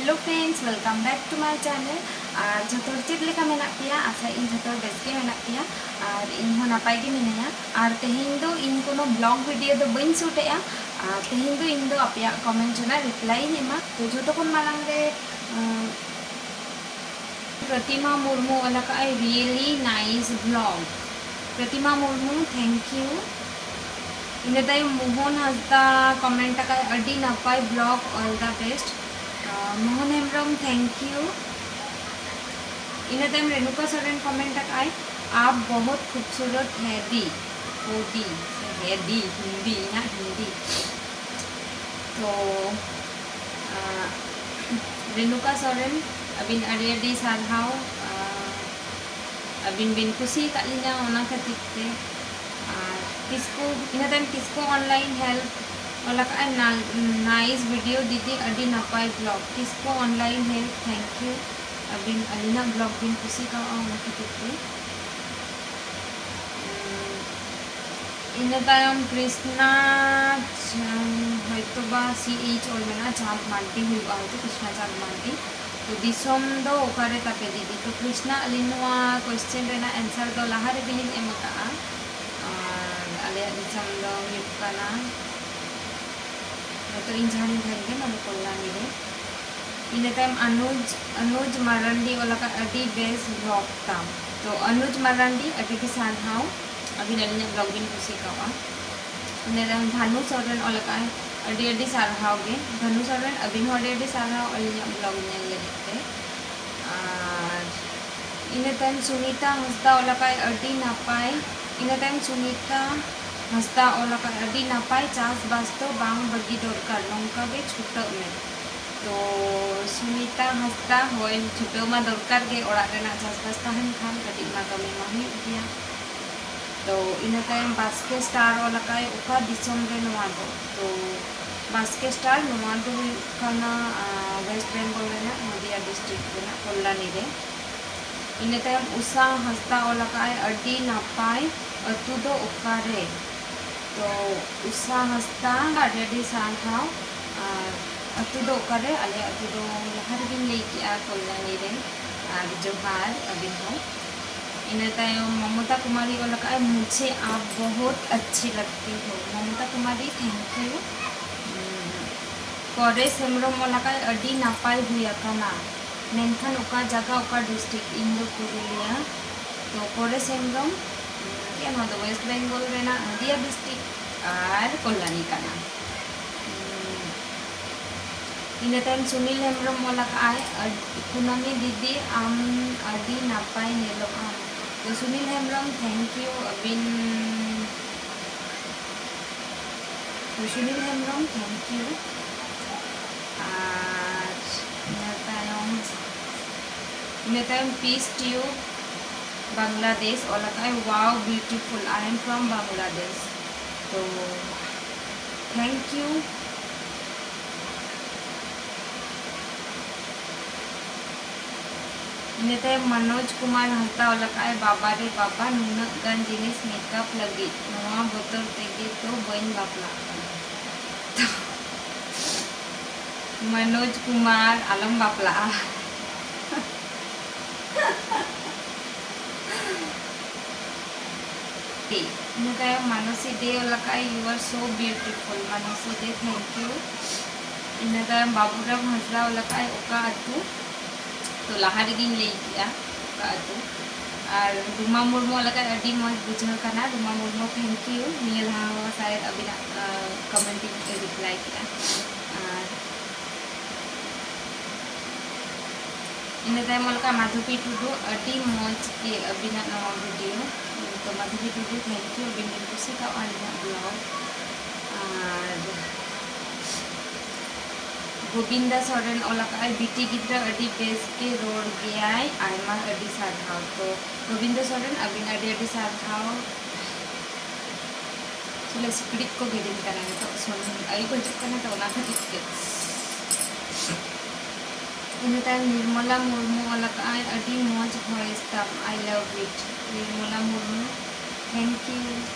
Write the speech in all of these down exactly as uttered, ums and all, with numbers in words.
Hello friends, welcome back to my channel. ᱟᱨ ᱡᱷᱚᱛᱚ ᱦᱚᱲ ᱪᱮᱫ ᱞᱮᱠᱟ ᱢᱮᱱᱟᱜ ᱯᱮᱭᱟ? ᱟᱥᱟᱭᱟᱹᱧ ᱡᱷᱚᱛᱚ ᱦᱚᱲ ᱵᱮᱥ ᱜᱮ ᱢᱮᱱᱟᱜ ᱯᱮᱭᱟ ᱟᱨ ᱤᱧ ᱦᱚᱸ ᱱᱟᱯᱟᱭ ᱜᱮ ᱢᱤᱱᱟᱹᱧᱟ᱾ ᱟᱨ ᱛᱮᱦᱮᱧ ᱫᱚ ᱤᱧ ᱠᱳᱱᱳ vlog video ᱫᱚ ᱵᱟᱹᱧ shoot ᱮᱜᱼᱟ᱾ ᱟᱨ ᱛᱮᱦᱮᱧ ᱫᱚ ᱤᱧ ᱫᱚ ᱟᱯᱮᱭᱟᱜ comment ᱨᱮᱱᱟᱜ reply ᱤᱧ ᱮᱢᱟ᱾ ᱛᱚ ᱡᱷᱚᱛᱚ ᱠᱷᱚᱱ ᱢᱟᱲᱟᱝ ᱨᱮ, ᱩᱸ, ᱯᱨᱚᱛᱤᱢᱟ ᱢᱩᱨᱢᱩ ᱚᱞ ᱟᱠᱟᱫ ᱟᱭ, really nice vlog. Pratima Murmu, thank you. ᱤᱱᱟᱹ ᱛᱟᱭᱚᱢ ᱢᱳᱦᱚᱱ ᱦᱟᱸᱥᱫᱟ comment ᱟᱠᱟᱫ ᱟᱭ, ᱟᱹᱰᱤ ᱱᱟᱯᱟᱭ vlog, all the best. ᱟᱸ, ᱢᱳᱦᱚᱱ ᱦᱮᱢᱵᱨᱚᱢ, thank you. ᱤᱱᱟᱹ ᱛᱟᱭᱚᱢ ᱨᱮᱱᱩᱠᱟ ᱥᱚᱨᱮᱱ comment ᱟᱠᱟᱫ ᱟᱭ, आप बहुत खूबसूरत है दी, हो दी, से है दी, हिंदी, ᱤᱧᱟᱹᱜ ᱦᱤᱱᱫᱤ᱾ ᱛᱚ, ᱟᱸ, ᱨᱮᱱᱩᱠᱟ ᱥᱚᱨᱮᱱ, ᱟᱹᱵᱤᱱ ᱟᱹᱰᱤ ᱟᱹᱰᱤ ᱥᱟᱨᱦᱟᱣ, ᱟᱸ, ᱟᱹᱵᱤᱱ ᱵᱤᱱ ᱠᱩᱥᱤ ᱟᱠᱟᱫ ᱞᱤᱧᱟ ᱚᱱᱟ ᱠᱷᱟᱹᱛᱤᱨ ᱛᱮ᱾ ᱟᱨ ᱠᱤᱥᱠᱩ, ᱤᱱᱟᱹ ᱛᱟᱭᱚᱢ ᱠᱤᱥᱠᱩ online help ᱚᱞ ᱟᱠᱟᱫ ᱟᱭ, ᱱᱟ-, nice video ᱫᱤᱫᱤ, ᱟᱹᱰᱤ ᱱᱟᱯᱟᱭ vlog᱾ Kisku online help, thank you. ᱟᱹᱵᱤᱱ ᱟᱹᱞᱤᱧᱟᱜ vlog ᱵᱤᱱ ᱠᱩᱥᱤ ᱠᱟᱣᱟ ᱚᱱᱟ ᱠᱷᱟᱹᱛᱤᱨ ᱛᱮ᱾ ᱩᱸ, ᱤᱱᱟᱹ ᱛᱟᱭᱚᱢ ᱠᱨᱤᱥᱱᱟ, ᱪᱟ-, ᱦᱚᱭᱛᱳ ᱵᱟ C H ᱚᱞ ᱢᱮᱱᱟᱜᱼᱟ, ᱪᱟᱸᱫᱽ ᱢᱟᱨᱰᱤ ᱦᱩᱭᱩᱜᱼᱟ ᱦᱚᱭᱛᱳ, ᱠᱨᱤᱥᱱᱟ ᱪᱟᱸᱫᱽ ᱢᱟᱨᱰᱤ᱾ ᱛᱚ ᱫᱤᱥᱚᱢ ᱫᱚ ᱚᱠᱟᱨᱮ ᱛᱟᱯᱮ ᱫᱤᱫᱤ? ᱛᱚ ᱠᱨᱤᱥᱱᱟ, ᱟᱹᱞᱤᱧ ᱱᱚᱣᱟ question ᱨᱮᱱᱟᱜ answer ᱫᱚ ᱞᱟᱦᱟ ᱨᱮᱜᱮ ᱞᱤᱧ ᱮᱢ ᱟᱠᱟᱫᱼᱟ᱾ ᱟᱨ ᱟᱞᱮᱭᱟᱜ ᱫᱤᱥᱚᱢ ᱫᱚ ᱦᱩᱭᱩᱜ ᱠᱟᱱᱟ, ᱱᱤᱛᱚᱜ ᱤᱧ ᱡᱟᱦᱟᱸ ᱨᱤᱧ ᱛᱟᱦᱮᱱ ᱠᱟᱱᱟ, ᱱᱚᱰᱮ ᱠᱚᱞᱞᱟᱱᱤ ᱨᱮ᱾ ᱤᱱᱟᱹ ᱛᱟᱭᱚᱢ ᱟᱱᱩᱡᱽ, ᱟᱱᱩᱡᱽ ᱢᱟᱨᱟᱱᱰᱤ ᱚᱞ ᱟᱠᱟᱫ, ᱟᱹᱰᱤ ᱵᱮᱥ vlog ᱛᱟᱢ᱾ ᱛᱚ ᱟᱱᱩᱡᱽ ᱢᱟᱨᱟᱱᱰᱤ, ᱟᱹᱰᱤ ᱟᱹᱰᱤ ᱥᱟᱨᱦᱟᱣ, ᱟᱹᱵᱤᱱ ᱟᱹᱞᱤᱧᱟᱜ vlog ᱵᱤᱱ ᱠᱩᱥᱤ ᱠᱟᱣᱟ᱾ ᱤᱱᱟᱹ ᱛᱟᱭᱚᱢ ᱫᱷᱟᱱᱩ ᱥᱚᱨᱮᱱ ᱚᱞ ᱟᱠᱟᱫ ᱟᱭ, ᱟᱹᱰᱤ ᱟᱹᱰᱤ ᱥᱟᱨᱦᱟᱣ ᱜᱮ᱾ ᱫᱷᱟᱱᱩ ᱥᱚᱨᱮᱱ, ᱟᱹᱵᱤᱱ ᱦᱚᱸ ᱟᱹᱰᱤ ᱟᱹᱰᱤ ᱥᱟᱨᱦᱟᱣ ᱟᱹᱞᱤᱧᱟᱜ vlog ᱧᱮᱞ ᱞᱟᱹᱜᱤᱫ ᱛᱮ᱾ ᱟᱨ ᱤᱱᱟᱹ ᱛᱟᱭᱚᱢ ᱥᱩᱢᱤᱛᱟ ᱦᱟᱸᱥᱫᱟ ᱚᱞ ᱟᱠᱟᱫ ᱟᱭ, ᱟᱹᱰᱤ ᱱᱟᱯᱟᱭ᱾ ᱤᱱᱟᱹ ᱛᱟᱭᱚᱢ ᱥᱩᱢᱤᱛᱟ ᱦᱟᱸᱥᱫᱟ ᱚᱞ ᱟᱠᱟᱫ ᱟᱭ, ᱟᱹᱰᱤ ᱱᱟᱯᱟᱭ, ᱪᱟᱥᱵᱟᱥ ᱫᱚ ᱵᱟᱝ ᱵᱟᱹᱜᱤ ᱫᱚᱨᱠᱟᱨ, ᱱᱚᱝᱠᱟ ᱜᱮ ᱪᱷᱩᱴᱟᱹᱜ ᱢᱮ᱾ ᱛᱚ ᱥᱩᱢᱤᱛᱟ ᱦᱟᱸᱥᱫᱟ, ᱦᱳᱭ, ᱪᱷᱩᱴᱟᱹᱣ ᱢᱟ ᱫᱚᱨᱠᱟᱨ ᱜᱮ, ᱚᱲᱟᱜ ᱨᱮᱱᱟᱜ ᱪᱟᱥᱵᱟᱥ ᱛᱟᱦᱮᱱ ᱠᱷᱟᱱ ᱠᱟᱹᱴᱤᱡ ᱢᱟ ᱠᱟᱹᱢᱤ ᱢᱟ ᱦᱩᱭᱩᱜ ᱜᱮᱭᱟ᱾ ᱛᱚ ᱤᱱᱟᱹ ᱛᱟᱭᱚᱢ ᱵᱟᱥᱠᱮ ᱥᱴᱟᱨ ᱚᱞ ᱟᱠᱟᱫ ᱟᱭ, ᱚᱠᱟ ᱫᱤᱥᱚᱢ ᱨᱮ ᱱᱚᱣᱟ ᱫᱚ? ᱛᱚ ᱵᱟᱥᱠᱮ ᱥᱴᱟᱨ, ᱱᱚᱣᱟ ᱫᱚ ᱦᱩᱭᱩᱜ ᱠᱟᱱᱟ, ᱟᱸ, West Bengal ᱨᱮᱱᱟᱜ ᱱᱚᱫᱤᱭᱟ district ᱨᱮᱱᱟᱜ ᱠᱚᱞᱞᱟᱱᱤ ᱨᱮ᱾ ᱤᱱᱟᱹ ᱛᱟᱭᱚᱢ ᱩᱥᱟ ᱦᱟᱸᱥᱫᱟ ᱚᱞ ᱟᱠᱟᱫ ᱟᱭ, ᱟᱹᱰᱤ ᱱᱟᱯᱟᱭ, ᱟᱹᱛᱩ ᱫᱚ ᱚᱠᱟᱨᱮ? ᱛᱚ ᱩᱥᱟ ᱦᱟᱸᱥᱫᱟ, ᱟᱹᱰᱤ ᱟᱹᱰᱤ ᱥᱟᱨᱦᱟᱣ᱾ ᱟᱨ ᱟᱹᱛᱩ ᱫᱚ ᱚᱠᱟᱨᱮ? ᱟᱞᱮ ᱟᱹᱛᱩ ᱫᱚ ᱞᱟᱦᱟ ᱨᱮᱜᱮᱧ ᱞᱟᱹᱭ ᱠᱮᱜᱼᱟ, ᱠᱚᱞᱭᱟᱱᱤ ᱨᱮ᱾ ᱟᱨ ᱡᱚᱦᱟᱨ ᱟᱹᱵᱤᱱ ᱦᱚᱸ᱾ ᱤᱱᱟᱹ ᱛᱟᱭᱚᱢ ᱢᱚᱢᱚᱛᱟ ᱠᱩᱢᱟᱨᱤ ᱚᱞ ᱟᱠᱟᱫᱼᱟᱭ, "मुझे आप बहुत अच्छी लगती हो।" ᱢᱚᱢᱚᱛᱟ ᱠᱩᱢᱟᱨᱤ, thank you᱾ ᱯᱚᱨᱮᱥ ᱦᱮᱢᱵᱨᱚᱢ ᱚᱞ ᱟᱠᱟᱫᱼᱟᱭ, "ᱟᱹᱰᱤ ᱱᱟᱯᱟᱭ ᱦᱩᱭ ᱟᱠᱟᱱᱟ, ᱢᱮᱱᱠᱷᱟᱱ ᱚᱠᱟ ᱡᱟᱭᱜᱟ, ᱚᱠᱟ district?" ᱤᱧ ᱫᱚ ᱯᱩᱨᱩᱞᱤᱭᱟᱹ᱾ ᱛᱚ ᱯᱚᱨᱮᱥ ᱦᱮᱢᱵᱨᱚᱢ, ᱪᱮᱫ ᱱᱚᱣᱟ ᱫᱚ West Bengal ᱨᱮᱱᱟᱜ ᱱᱚᱫᱤᱭᱟ district ᱟᱨ ᱠᱚᱞᱭᱟᱱᱤ ᱠᱟᱱᱟ᱾ ᱤᱱᱟᱹ ᱛᱟᱭᱚᱢ ᱥᱩᱱᱤᱞ ᱦᱮᱢᱵᱨᱚᱢ ᱚᱞ ᱟᱠᱟᱫᱼᱟᱭ, ᱟᱹᱰ-, "ᱠᱩᱱᱟᱹᱢᱤ ᱫᱤᱫᱤ, ᱟᱢ ᱟᱹᱰᱤ ᱱᱟᱯᱟᱭ ᱧᱮᱞᱚᱜ ᱟᱢ᱾" ᱛᱚ ᱥᱩᱱᱤᱞ ᱦᱮᱢᱵᱨᱚᱢ, thank you᱾ ᱟᱹᱵᱤᱱ, ᱛᱚ ᱥᱩᱱᱤᱞ ᱦᱮᱢᱵᱨᱚᱢ, thank you᱾ ᱟᱨ ᱤᱱᱟᱹ ᱛᱟᱭᱚᱢ, ᱤᱱᱟᱹ ᱛᱟᱭᱚᱢ Peace Tube Bangladesh Ol ᱟᱠᱟᱫᱼᱟᱭ, "Wow, beautiful, I am from Bangladesh." ᱛᱚ thank you᱾ ᱤᱱᱟᱹ ᱛᱟᱭᱚᱢ ᱢᱚᱱᱳᱡᱽ ᱠᱩᱢᱟᱨ ᱦᱟᱸᱥᱫᱟ ᱚᱞ ᱟᱠᱟᱫᱼᱟᱭ, "ᱵᱟᱵᱟ ᱨᱮ ᱵᱟᱵᱟ, ᱱᱩᱱᱟᱹᱜ ᱜᱟᱱ ᱡᱤᱱᱤᱥ ᱢᱮᱠᱟᱯ ᱞᱟᱹᱜᱤᱫ, ᱱᱚᱣᱟ ᱵᱚᱛᱚᱨ ᱛᱮᱜᱮ ᱛᱚ ᱵᱟᱹᱧ ᱵᱟᱯᱞᱟᱜ ᱠᱟᱱᱟ᱾" ᱢᱚᱱᱳᱡᱽ ᱠᱩᱢᱟᱨ, ᱟᱞᱚᱢ ᱵᱟᱯᱞᱟᱜᱼᱟ᱾ ᱤᱱᱟᱹ ᱛᱟᱭᱚᱢ ᱢᱟᱱᱚᱥᱤ ᱫᱮ ᱚᱞ ᱟᱠᱟᱫᱼᱟᱭ, "You are so beautiful, Manoshi de, thank you᱾" ᱤᱱᱟᱹ ᱛᱟᱭᱚᱢ ᱵᱟᱵᱩᱨᱟᱢ ᱦᱟᱸᱥᱫᱟ ᱚᱞ ᱟᱠᱟᱫᱼᱟᱭ, "ᱚᱠᱟ ᱟᱹᱛᱩ?" ᱛᱚ ᱞᱟᱦᱟ ᱨᱮᱜᱮᱧ ᱞᱟᱹᱭ ᱠᱮᱜᱼᱟ ᱚᱠᱟ ᱟᱹᱛᱩ᱾ ᱟᱨ ᱨᱩᱢᱟ ᱢᱩᱨᱢᱩ ᱚᱞ ᱟᱠᱟᱫᱼᱟᱭ, "ᱟᱹᱰᱤ ᱢᱚᱡᱽ ᱵᱩᱡᱷᱟᱹᱣ ᱠᱟᱱᱟ᱾" ᱨᱩᱢᱟ ᱢᱩᱨᱢᱩ, thank you᱾ ᱱᱤᱭᱟᱹ ᱞᱟᱦᱟ ᱦᱚᱸ ᱥᱟᱭᱮᱫ ᱟᱹᱵᱤᱱᱟᱜ, ᱟᱸ, comment ᱤᱧ reply ᱠᱮᱜᱼᱟ᱾ ᱟᱨ ᱤᱱᱟᱹ ᱛᱟᱭᱚᱢ ᱚᱞ ᱟᱠᱟᱫ ᱢᱟᱫᱷᱚᱵᱤ ᱴᱩᱰᱩ, "ᱟᱹᱰᱤ ᱢᱚᱡᱽ ᱜᱮ ᱟᱹᱵᱤᱱᱟᱜ ᱱᱚᱣᱟ video᱾" ᱛᱚ ᱢᱟᱫᱷᱚᱵᱤ ᱴᱩᱰᱩ, thank you, ᱟᱹᱵᱤᱱ ᱵᱤᱱ ᱠᱩᱥᱤ ᱠᱟᱣᱟ ᱟᱹᱞᱤᱧᱟᱜ vlog᱾ ᱟᱨ ᱜᱳᱵᱤᱱᱫᱟ ᱥᱚᱨᱮᱱ ᱚᱞ ᱟᱠᱟᱫᱼᱟᱭ, "ᱵᱤᱴᱤ ᱜᱤᱫᱽᱨᱟᱹ ᱟᱹᱰᱤ ᱵᱮᱥ ᱜᱮ ᱨᱚᱲ ᱜᱮᱭᱟᱭ, ᱟᱭᱢᱟ ᱟᱹᱰᱤ ᱥᱟᱨᱦᱟᱣ᱾" ᱛᱚ ᱜᱳᱵᱤᱱᱫᱟ ᱥᱚᱨᱮᱱ, ᱟᱹᱵᱤᱱ ᱟᱹᱰᱤ ᱟᱹᱰᱤ ᱥᱟᱨᱦᱟᱣ᱾ ᱪᱮᱞᱮ ᱥᱤᱠᱲᱤᱡ ᱠᱚ ᱜᱮᱨᱤᱧ ᱠᱟᱱᱟ ᱱᱤᱛᱚᱜ, ᱥᱚᱨᱫᱤ ᱟᱹᱭᱩᱵ ᱦᱤᱡᱩᱜ ᱠᱟᱱᱟ ᱛᱚ, ᱚᱱᱟ ᱠᱷᱟᱹᱛᱤᱨ ᱛᱮ᱾ ᱤᱱᱟᱹ ᱛᱟᱭᱚᱢ ᱱᱤᱨᱢᱚᱞᱟ ᱢᱩᱨᱢᱩ ᱚᱞ ᱟᱠᱟᱫᱼᱟᱭ, "ᱟᱹᱰᱤ ᱢᱚᱡᱽ voice ᱛᱟᱢ, I love it᱾" Nirmala Murmu, thank you,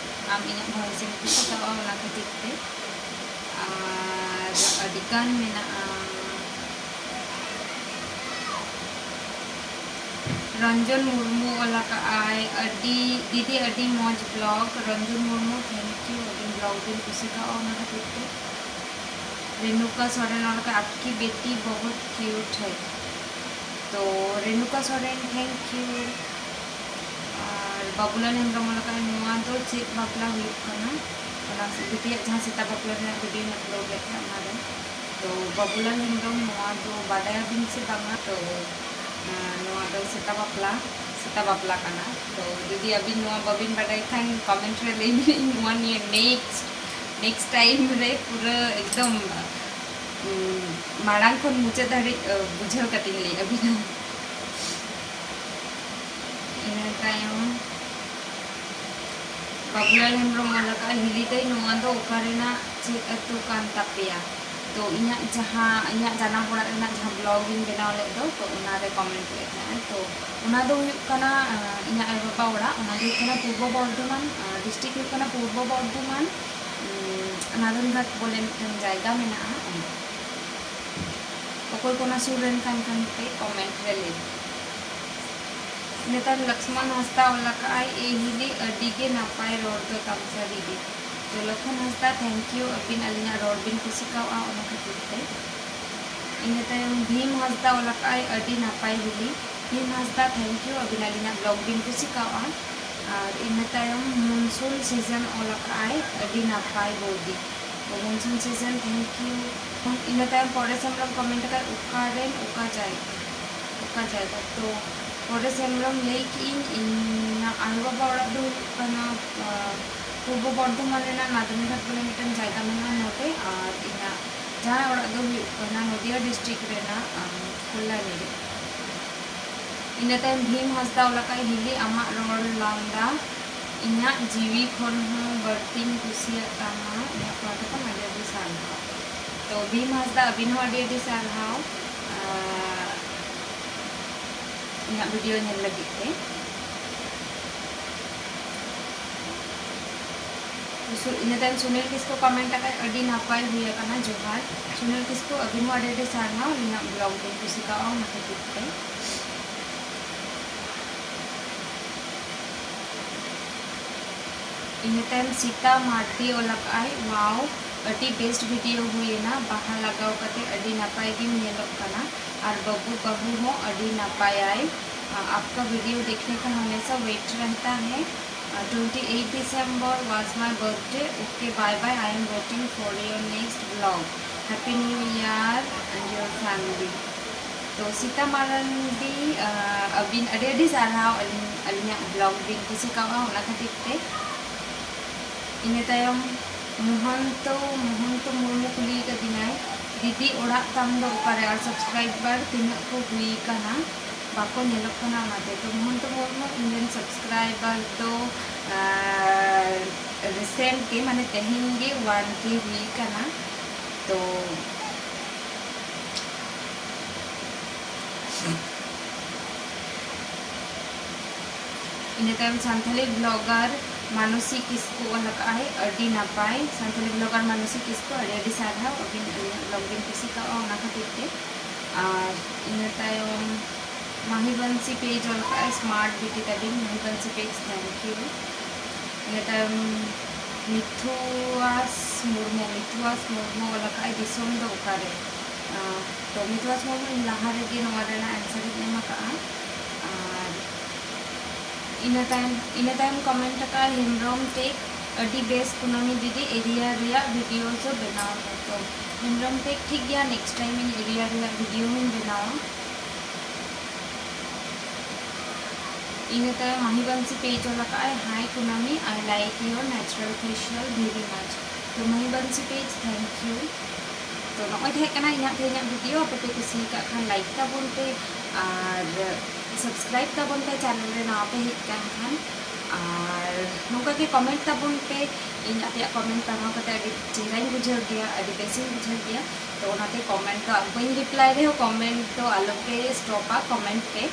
ᱟᱢ ᱤᱧᱟᱹᱜ voice ᱮᱢ ᱠᱩᱥᱤ ᱠᱟᱣᱟ, ᱚᱱᱟ ᱠᱷᱟᱹᱛᱤᱨ ᱛᱮ᱾ ᱟᱨ ᱟᱹᱰᱤᱜᱟᱱ ᱢᱮᱱᱟᱜᱼᱟ᱾ ᱨᱚᱧᱡᱚᱱ ᱢᱩᱨᱢᱩ ᱚᱞ ᱟᱠᱟᱫᱼᱟᱭ, ᱟᱹᱰᱤ, ᱫᱤᱫᱤ ᱟᱹᱰᱤ ᱢᱚᱡᱽ blog. Ranjan Murmu, thank you, ᱟᱹᱵᱤᱱ ᱵᱞᱚᱜ ᱵᱤᱱ ᱠᱩᱥᱤ ᱠᱟᱜᱼᱟ ᱚᱱᱟ ᱠᱷᱟᱹᱛᱤᱨ ᱛᱮ᱾ ᱨᱮᱱᱩᱠᱟ ᱥᱚᱨᱮᱱ ᱚᱞ ᱟᱠᱟᱫ, ᱟᱯᱠᱤ ᱵᱮᱴᱤ ᱵᱚᱦᱩᱛ ᱠᱤᱭᱩᱴ ᱦᱟᱭ᱾ ᱛᱚ ᱨᱮᱱᱩᱠᱟ ᱥᱚᱨᱮᱱ, thank you᱾ ᱟᱨ ᱵᱟᱵᱩᱞᱟᱞ ᱦᱮᱢᱵᱨᱚᱢ ᱚᱞ ᱟᱠᱟᱫ, ᱱᱚᱣᱟ ᱫᱚ ᱪᱮᱫ ᱵᱟᱯᱞᱟ ᱦᱩᱭᱩᱜ ᱠᱟᱱᱟ? ᱚᱱᱟ ᱫᱤᱫᱤᱭᱟᱜ ᱡᱟᱦᱟᱸ ᱥᱮᱛᱟ ᱵᱟᱯᱞᱟ ᱨᱮᱱᱟᱜ ᱵᱷᱤᱰᱤᱭᱳᱧ ᱟᱯᱞᱳᱰ ᱞᱮᱫ ᱛᱟᱦᱮᱸᱫ ᱚᱱᱟᱨᱮ᱾ ᱛᱚ ᱵᱟᱵᱩᱞᱟᱞ ᱦᱮᱢᱵᱨᱚᱢ, ᱱᱚᱣᱟ ᱫᱚ ᱵᱟᱰᱟᱭᱟᱵᱤᱱ ᱥᱮ ᱵᱟᱝᱟ? ᱛᱚ ᱟᱸ, ᱱᱚᱣᱟ ᱫᱚ ᱥᱮᱛᱟ ᱵᱟᱯᱞᱟ, ᱥᱮᱛᱟ ᱵᱟᱯᱞᱟ ᱠᱟᱱᱟ᱾ ᱛᱚ ᱡᱩᱫᱤ ᱟᱹᱵᱤᱱ ᱱᱚᱣᱟ ᱵᱟᱹᱵᱤᱱ ᱵᱟᱰᱟᱭ ᱠᱷᱟᱱ ᱠᱚᱢᱮᱱᱴ ᱨᱮ ᱞᱟᱹᱭ ᱵᱤᱱ, ᱤᱧ ᱱᱚᱣᱟ ᱱᱤᱭᱮ ᱱᱮᱠᱥᱴ, ᱱᱮᱠᱥᱴ ᱴᱟᱭᱤᱢ ᱨᱮ ᱯᱩᱨᱟᱹ ᱮᱠᱫᱚᱢ, ᱩᱸ, ᱢᱟᱲᱟᱝ ᱠᱷᱚᱱ ᱢᱩᱪᱟᱹᱫ ᱫᱷᱟᱹᱵᱤᱡ, ᱟᱹ, ᱵᱩᱡᱷᱟᱹᱣ ᱠᱟᱛᱮᱧ ᱞᱟᱹᱭ ᱟᱹᱵᱤᱱᱟ᱾ ᱤᱱᱟᱹ ᱛᱟᱭᱚᱢ ᱵᱟᱵᱩᱞᱟᱞ ᱦᱮᱢᱵᱨᱚᱢ ᱚᱞ ᱟᱠᱟᱫᱼᱟ, ᱦᱤᱞᱤ ᱫᱟᱹᱭ, ᱱᱚᱣᱟ ᱫᱚ ᱚᱠᱟ ᱨᱮᱱᱟᱜ ᱪᱮᱫ ᱟᱹᱛᱩ ᱠᱟᱱ ᱛᱟᱯᱮᱭᱟ? ᱛᱚ ᱤᱧᱟᱹᱜ ᱡᱟᱦᱟᱸ, ᱤᱧᱟᱹᱜ ᱡᱟᱱᱟᱢ ᱚᱲᱟᱜ ᱨᱮᱱᱟᱜ ᱡᱟᱦᱟᱸ ᱵᱞᱚᱜ ᱤᱧ ᱵᱮᱱᱟᱣ ᱞᱮᱫ ᱫᱚ, ᱛᱚ ᱚᱱᱟᱨᱮ ᱠᱚᱢᱮᱱᱴ ᱞᱮᱫ ᱛᱟᱦᱮᱸᱫ᱾ ᱛᱚ ᱚᱱᱟ ᱫᱚ ᱦᱩᱭᱩᱜ ᱠᱟᱱᱟ, ᱟᱸ, ᱤᱧᱟᱹᱜ ᱟᱭᱳ ᱵᱟᱵᱟ ᱚᱲᱟᱜ, ᱚᱱᱟ ᱫᱚ ᱦᱩᱭᱩᱜ ᱠᱟᱱᱟ ᱯᱩᱨᱵᱚ ᱵᱚᱨᱫᱷᱚᱢᱟᱱ, ᱟᱸ, ᱰᱤᱥᱴᱨᱤᱠᱴ ᱦᱩᱭᱩᱜ ᱠᱟᱱᱟ ᱯᱩᱨᱵᱚ ᱵᱚᱨᱫᱷᱚᱢᱟᱱ, ᱩᱸ, ᱱᱟᱫᱚᱱᱜᱷᱟᱴ ᱵᱚᱞᱮ ᱢᱤᱫᱴᱟᱝ ᱡᱟᱭᱜᱟ ᱢᱮᱱᱟᱜᱼᱟ, ᱚᱸᱰᱮ᱾ ᱚᱠᱚᱭ ᱠᱚ ᱚᱱᱟ ᱥᱩᱨ ᱨᱮᱱ ᱠᱟᱱ ᱠᱷᱟᱱ ᱯᱮ ᱠᱚᱢᱮᱱᱴ ᱨᱮ ᱞᱟᱹᱭ ᱯᱮ᱾ ᱤᱱᱟᱹ ᱛᱟᱭᱚᱢ ᱞᱚᱠᱥᱢᱚᱱ ᱦᱟᱸᱥᱫᱟ ᱚᱞ ᱟᱠᱟᱫᱼᱟᱭ, "ᱮ ᱦᱤᱞᱤ, ᱟᱹᱰᱤ ᱜᱮ ᱱᱟᱯᱟᱭ ᱨᱚᱲ ᱫᱚ ᱛᱟᱢ ᱥᱟᱹᱨᱤ ᱜᱮ᱾" ᱛᱚ ᱞᱚᱠᱷᱚᱱ ᱦᱟᱸᱥᱫᱟ, thank you, ᱟᱹᱵᱤᱱ ᱟᱹᱞᱤᱧᱟᱜ ᱨᱚᱲ ᱵᱤᱱ ᱠᱩᱥᱤ ᱠᱟᱣᱜᱼᱟ ᱚᱱᱟ ᱠᱷᱟᱹᱛᱤᱨ ᱛᱮ᱾ ᱤᱱᱟᱹ ᱛᱟᱭᱚᱢ ᱵᱷᱤᱢ ᱦᱟᱸᱥᱫᱟ ᱚᱞ ᱟᱠᱟᱫᱼᱟᱭ, "ᱟᱹᱰᱤ ᱱᱟᱯᱟᱭ ᱦᱤᱞᱤ᱾" ᱵᱷᱤᱢ ᱦᱟᱸᱥᱫᱟ, thank you, ᱟᱹᱵᱤᱱ ᱟᱹᱞᱤᱧᱟᱜ ᱵᱞᱚᱜ ᱵᱤᱱ ᱠᱩᱥᱤ ᱠᱟᱣᱜᱼᱟ᱾ ᱟᱨ ᱤᱱᱟᱹ ᱛᱟᱭᱚᱢ ᱢᱩᱱᱥᱩᱱ ᱥᱤᱡᱚᱱ ᱚᱞ ᱟᱠᱟᱫᱼᱟᱭ, "ᱟᱹᱰᱤ ᱱᱟᱯᱟᱭ ᱵᱳᱣᱫᱤ᱾" ᱛᱚ ᱢᱩᱱᱥᱩᱱ ᱥᱤᱡᱚᱱ, thank you᱾ ᱤᱱᱟᱹ ᱛᱟᱭᱚᱢ ᱯᱚᱨᱮᱥ ᱦᱮᱢᱵᱨᱚᱢ ᱠᱚᱢᱮᱱᱴ ᱟᱠᱟᱫ, "ᱚᱠᱟ ᱨᱮᱱ ᱚᱠᱟ ᱡᱟᱭᱜᱟ, ᱚᱠᱟ ᱡᱟᱭᱜᱟ?" ᱛᱚ ᱯᱚᱨᱮᱥ ᱦᱮᱢᱵᱨᱚᱢ, ᱞᱟᱹᱭ ᱠᱮᱜ ᱤᱧ, ᱤᱧᱟᱹᱜ ᱟᱭᱳ ᱵᱟᱵᱟ ᱚᱲᱟᱜ ᱫᱚ ᱦᱩᱭᱩᱜ ᱠᱟᱱᱟ, ᱟᱸ, ᱯᱩᱨᱵᱚ ᱵᱚᱨᱫᱷᱚᱢᱟᱱ ᱨᱮᱱᱟᱜ ᱱᱟᱫᱚᱱᱜᱷᱟᱴ ᱵᱚᱞᱮ ᱢᱤᱫᱴᱟᱝ ᱡᱟᱭᱜᱟ ᱢᱮᱱᱟᱜᱼᱟ ᱱᱚᱰᱮ, ᱟᱨ ᱤᱧᱟᱹᱜ ᱡᱟᱶᱟᱭ ᱚᱲᱟᱜ ᱫᱚ ᱦᱩᱭᱩᱜ ᱠᱟᱱᱟ ᱱᱚᱫᱤᱭᱟ ᱰᱤᱥᱴᱨᱤᱠᱴ ᱨᱮᱱᱟᱜ, ᱟᱸ, ᱠᱚᱞᱞᱟᱱᱤ ᱨᱮ᱾ ᱤᱱᱟᱹ ᱛᱟᱭᱚᱢ ᱵᱷᱤᱢ ᱦᱟᱸᱥᱫᱟ ᱚᱞ ᱟᱠᱟᱫ, "ᱦᱤᱞᱤ, ᱟᱢᱟᱜ ᱨᱚᱲ ᱞᱟᱸᱫᱟ ᱤᱧᱟᱹᱜ ᱡᱤᱣᱤ ᱠᱷᱚᱱ ᱦᱚᱸ ᱵᱟᱹᱲᱛᱤᱧ ᱠᱩᱥᱤᱭᱟᱜ ᱛᱟᱢᱟ, ᱤᱧᱟᱹᱜ ᱯᱟᱦᱴᱟ ᱠᱷᱚᱱ ᱟᱹᱰᱤ ᱟᱹᱰᱤ ᱥᱟᱨᱦᱟᱣ᱾" ᱛᱚ ᱵᱷᱤᱢ ᱦᱟᱸᱥᱫᱟ, ᱟᱹᱵᱤᱱ ᱦᱚᱸ ᱟᱹᱰᱤ ᱟᱹᱰᱤ ᱥᱟᱨᱦᱟᱣ, ᱟᱨ ᱤᱧᱟᱹᱜ ᱵᱷᱤᱰᱤᱭᱳ ᱧᱮᱞ ᱞᱟᱹᱜᱤᱫ ᱛᱮ᱾ ᱥᱩ-, ᱤᱱᱟᱹ ᱛᱟᱭᱚᱢ ᱥᱩᱱᱤᱞ ᱠᱤᱥᱠᱩ ᱠᱚᱢᱮᱱᱴ ᱟᱠᱟᱫ, "ᱟᱹᱰᱤ ᱱᱟᱯᱟᱭ ᱦᱩᱭ ᱟᱠᱟᱱᱟ, ᱡᱚᱦᱟᱨ᱾" ᱥᱩᱱᱤᱞ ᱠᱤᱥᱠᱩ, ᱟᱹᱵᱤᱱ ᱦᱚᱸ ᱟᱹᱰᱤ ᱟᱹᱰᱤ ᱥᱟᱨᱦᱟᱣ, ᱟᱹᱞᱤᱧᱟᱜ ᱵᱞᱚᱜ ᱵᱤᱱ ᱠᱩᱥᱤ ᱠᱟᱣᱟ, ᱚᱱᱟ ᱠᱷᱟᱹᱛᱤᱨ ᱛᱮ᱾ ᱤᱱᱟᱹ ᱛᱟᱭᱚᱢ ᱥᱤᱛᱟ ᱢᱟᱨᱰᱤ ᱚᱞ ᱟᱠᱟᱫ ᱟᱭ, "ᱣᱟᱣ, ᱟᱹᱰᱤ ᱵᱮᱥᱴ ᱵᱷᱤᱰᱤᱭᱳ ᱦᱩᱭᱮᱱᱟ, ᱵᱟᱦᱟ ᱞᱟᱜᱟᱣ ᱠᱟᱛᱮ ᱟᱹᱰᱤ ᱱᱟᱯᱟᱭ ᱜᱮᱢ ᱧᱮᱞᱚᱜ ᱠᱟᱱᱟ, ᱟᱨ ᱵᱟᱹᱵᱩ ᱵᱟᱹᱦᱩ ᱦᱚᱸ ᱟᱹᱰᱤ ᱱᱟᱯᱟᱭᱟᱭ᱾ ᱟ, ᱟᱯᱠᱟ ᱵᱷᱤᱰᱤᱭᱳ ᱫᱮᱠᱷᱱᱮ ᱠᱟ ᱦᱟᱢᱮᱥᱟ ᱣᱮᱴ ᱨᱮᱦᱛᱟ ᱦᱮ᱾ ᱟ, twenty eight December was my birthday. Okay, bye bye. I am waiting for your next vlog. Happy New Year and your family." ᱛᱚ ᱥᱤᱛᱟ ᱢᱟᱨᱟᱱᱰᱤ, ᱟ, ᱟᱹᱵᱤᱱ ᱟᱹᱰᱤ ᱟᱹᱰᱤ ᱥᱟᱨᱦᱟᱣ, ᱟᱹᱞᱤᱧ, ᱟᱹᱞᱤᱧᱟᱜ ᱵᱞᱚᱜ ᱵᱤᱱ ᱠᱩᱥᱤ ᱠᱟᱣᱟ, ᱚᱱᱟ ᱠᱷᱟᱹᱛᱤᱨ ᱛᱮ᱾ ᱤᱱᱟᱹ ᱛᱟᱭᱚᱢ ᱢᱚᱦᱚᱱᱛᱚ, ᱢᱚᱦᱚᱱᱛᱚ ᱢᱩᱨᱢᱩ ᱠᱩᱞᱤ ᱠᱟᱫᱤᱧᱟᱭ, "ᱫᱤᱫᱤ, ᱚᱲᱟᱜ ᱛᱟᱢ ᱫᱚ ᱚᱠᱟᱨᱮ ᱟᱨ ᱥᱟᱵᱥᱠᱨᱟᱭᱵᱟᱨ ᱛᱤᱱᱟᱹᱜ ᱠᱚ ᱦᱩᱭ ᱠᱟᱱᱟ?" ᱵᱟᱠᱚ ᱧᱮᱞᱚᱜ ᱠᱟᱱᱟ, ᱚᱱᱟᱛᱮ᱾ ᱛᱚ ᱢᱚᱦᱚᱱᱛᱚ ᱢᱩᱨᱢᱩ, ᱤᱧ ᱨᱮᱱ ᱥᱟᱵᱥᱠᱨᱟᱭᱵᱟᱨ ᱫᱚ, ᱟᱨ, ᱨᱤᱥᱮᱱᱴ ᱜᱮ, ᱢᱟᱱᱮ ᱛᱮᱦᱮᱧ ᱜᱮ one K ᱦᱩᱭ ᱠᱟᱱᱟ᱾ ᱛᱚ ᱤᱱᱟᱹ ᱛᱟᱭᱚᱢ ᱥᱟᱱᱛᱟᱲᱤ ᱵᱞᱚᱜᱟᱨ ᱢᱟᱱᱚᱥᱤ ᱠᱤᱥᱠᱩ ᱚᱞ ᱟᱠᱟᱫ ᱟᱭ, ᱟᱹᱰᱤ ᱱᱟᱯᱟᱭ᱾ ᱥᱟᱱᱛᱟᱲᱤ ᱵᱞᱚᱜᱟᱨ ᱢᱟᱱᱚᱥᱤ ᱠᱤᱥᱠᱩ, ᱟᱹᱰᱤ ᱟᱹᱰᱤ ᱥᱟᱨᱦᱟᱣ, ᱟᱹᱵᱤᱱ ᱟᱹᱞᱤᱧᱟᱜ ᱵᱞᱚᱜ ᱵᱤᱱ ᱠᱩᱥᱤ ᱠᱟᱣᱟ, ᱚᱱᱟ ᱠᱷᱟᱹᱛᱤᱨ ᱛᱮ᱾ ᱟᱨ ᱤᱱᱟᱹ ᱛᱟᱭᱚᱢ ᱢᱟᱦᱤᱵᱟᱱᱥᱤ ᱯᱮᱡᱽ ᱚᱞ ᱟᱠᱟᱫ ᱟᱭ, ᱥᱢᱟᱨᱴ ᱵᱤᱴᱤ ᱛᱟᱵᱤᱱ, ᱢᱟᱦᱤᱵᱟᱱᱥᱤ ᱯᱮᱡᱽ, thank you᱾ ᱤᱱᱟᱹ ᱛᱟᱭᱚᱢ ᱢᱤᱛᱷᱩᱣᱟᱥ ᱢᱩᱨᱢᱩ, ᱢᱤᱛᱷᱩᱣᱟᱥ ᱢᱩᱨᱢᱩ ᱚᱞ ᱟᱠᱟᱫ ᱟᱭ, "ᱫᱤᱥᱚᱢ ᱫᱚ ᱚᱠᱟᱨᱮ?" ᱟᱸ, ᱛᱚ ᱢᱤᱛᱷᱩᱣᱟᱥ ᱢᱩᱨᱢᱩ, ᱤᱧ ᱞᱟᱦᱟ ᱨᱮᱜᱮ ᱱᱚᱣᱟ ᱨᱮᱱᱟᱜ ᱟᱱᱥᱟᱨ ᱤᱧ ᱮᱢ ᱟᱠᱟᱫᱼᱟ᱾ ᱟᱨ ᱤᱱᱟᱹ ᱛᱟᱭᱚᱢ, ᱤᱱᱟᱹ ᱛᱟᱭᱚᱢ ᱠᱚᱢᱮᱱᱴ ᱟᱠᱟᱫᱼᱟ ᱦᱮᱢᱵᱨᱚᱢ ᱴᱮᱠ, "ᱟᱹᱰᱤ ᱵᱮᱥ ᱠᱩᱱᱟᱹᱢᱤ ᱫᱤᱫᱤ, ᱮᱨᱤᱭᱟ ᱨᱮᱭᱟᱜ ᱵᱷᱤᱰᱤᱭᱳ ᱫᱚ ᱵᱮᱱᱟᱣ ᱢᱮ᱾" ᱛᱚ ᱦᱮᱢᱵᱨᱚᱢ ᱴᱮᱠ, ᱴᱷᱤᱠ ᱜᱮᱭᱟ, ᱱᱮᱠᱥᱴ ᱴᱟᱭᱤᱢ ᱤᱧ ᱮᱨᱤᱭᱟ ᱨᱮᱭᱟᱜ ᱵᱷᱤᱰᱤᱭᱳ ᱦᱚᱸᱧ ᱵᱮᱱᱟᱣᱟ᱾ ᱤᱱᱟᱹ ᱛᱟᱭᱚᱢ ᱢᱟᱦᱤᱵᱟᱱᱥᱤ ᱯᱮᱡᱽ ᱚᱞ ᱟᱠᱟᱫ ᱟᱭ, "Hi ᱠᱩᱱᱟᱹᱢᱤ, I like your natural facial very much." ᱛᱚ ᱢᱟᱦᱤᱵᱟᱱᱥᱤ ᱯᱮᱡᱽ, thank you᱾ ᱛᱚ ᱱᱚᱜᱼᱚᱭ ᱛᱟᱦᱮᱸ ᱠᱟᱱᱟ ᱤᱧᱟᱹᱜ ᱛᱮᱦᱮᱧᱟᱜ ᱵᱷᱤᱰᱤᱭᱳ᱾ ᱟᱯᱮ ᱯᱮ ᱠᱩᱥᱤᱭᱟᱠᱟᱫ ᱠᱷᱟᱱ ᱞᱟᱭᱤᱠ ᱛᱟᱵᱚᱱ ᱯᱮ ᱟᱨ ᱥᱟᱵᱥᱠᱨᱟᱭᱤᱵ ᱛᱟᱵᱚᱱ ᱯᱮ ᱪᱮᱱᱮᱞ ᱨᱮ ᱱᱟᱣᱟ ᱯᱮ ᱦᱮᱡ ᱠᱟᱱ ᱠᱷᱟᱱ᱾ ᱟᱨ ᱱᱚᱝᱠᱟ ᱜᱮ ᱠᱚᱢᱮᱱᱴ ᱛᱟᱵᱚᱱ ᱯᱮ, ᱤᱧ ᱟᱯᱮᱭᱟᱜ ᱠᱚᱢᱮᱱᱴ ᱯᱟᱲᱦᱟᱣ ᱠᱟᱛᱮ ᱟᱹᱰᱤ ᱪᱮᱦᱨᱟᱧ ᱵᱩᱡᱷᱟᱹᱣ ᱜᱮᱭᱟ, ᱟᱹᱰᱤ ᱵᱮᱥᱤᱧ ᱵᱩᱡᱷᱟᱹᱣ ᱜᱮᱭᱟ᱾ ᱛᱚ ᱚᱱᱟᱛᱮ ᱠᱚᱢᱮᱱᱴ ᱫᱚ ᱵᱟᱹᱧ ᱨᱤᱯᱞᱟᱭ ᱨᱮᱦᱚᱸ ᱠᱚᱢᱮᱱᱴ ᱫᱚ ᱟᱞᱚᱯᱮ ᱥᱴᱚᱯᱟ, ᱠᱚᱢᱮᱱᱴ ᱯᱮ᱾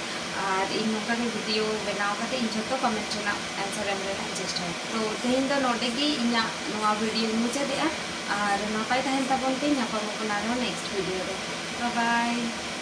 ᱟᱨ ᱤᱧ ᱱᱚᱝᱠᱟ ᱜᱮ video ᱵᱮᱱᱟᱣ ᱠᱟᱛᱮ ᱤᱧ ᱡᱷᱚᱛᱚ comment ᱨᱮᱱᱟᱜ answer ᱮᱢ ᱨᱮᱱᱟᱜ ᱤᱧ ᱪᱮᱥᱴᱟᱭᱟ᱾ ᱛᱚ ᱛᱮᱦᱮᱧ ᱫᱚ ᱱᱚᱰᱮ ᱜᱮ ᱤᱧᱟᱹᱜ ᱱᱚᱣᱟ video ᱤᱧ ᱢᱩᱪᱟᱹᱫᱮᱜᱼᱟ᱾ ᱟᱨ ᱱᱟᱯᱟᱭ ᱛᱟᱦᱮᱱ ᱛᱟᱵᱚᱱ ᱯᱮ, ᱧᱟᱯᱟᱢ ᱟᱵᱚᱱ ᱟᱨᱦᱚᱸ next video ᱨᱮ᱾ Bye bye.